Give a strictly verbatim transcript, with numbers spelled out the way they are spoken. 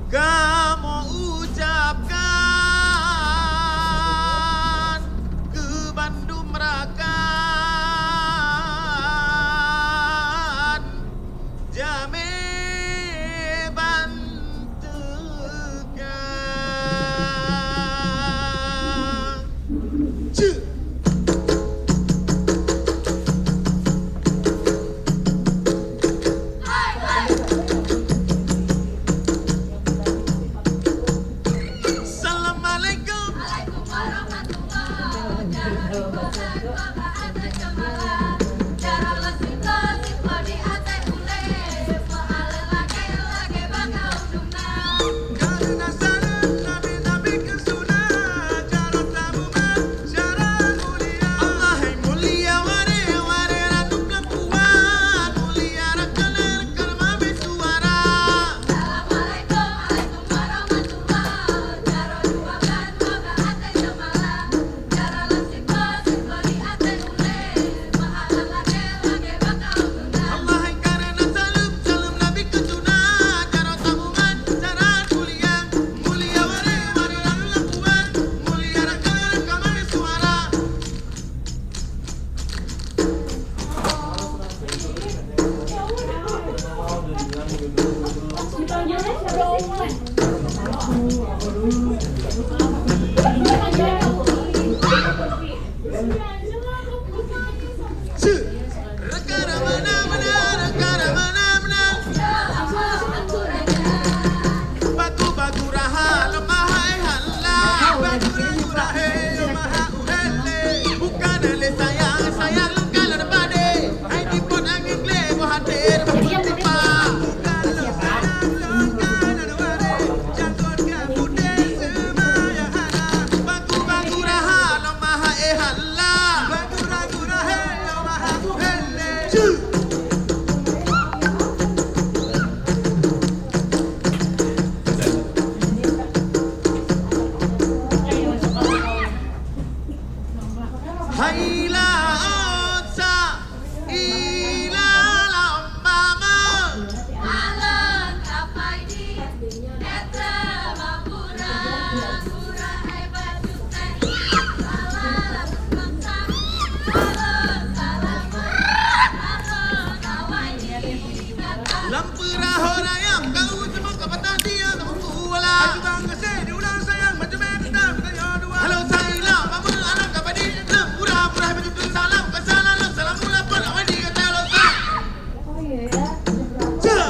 Kamoe ucapkan keu bandum rakan jamé ban teuka. Cek. Assalamualaikum. Hai la osa, ila la mama. Alon kapai di, etra mabura, gura ai baju teh. Salah bangsa, alon salah, alon kawai di. Lam peurahô raya, kau semua kapatah dia, temuku wala. Aju bang geseh, diulang sayang, macam mana tetap kita nyoe dua. Halo, saya lah, mama, anak kapadi, lam pura-pura, betul salam, kesalahan, salam mula pun, awak di kata lo sa. Cek.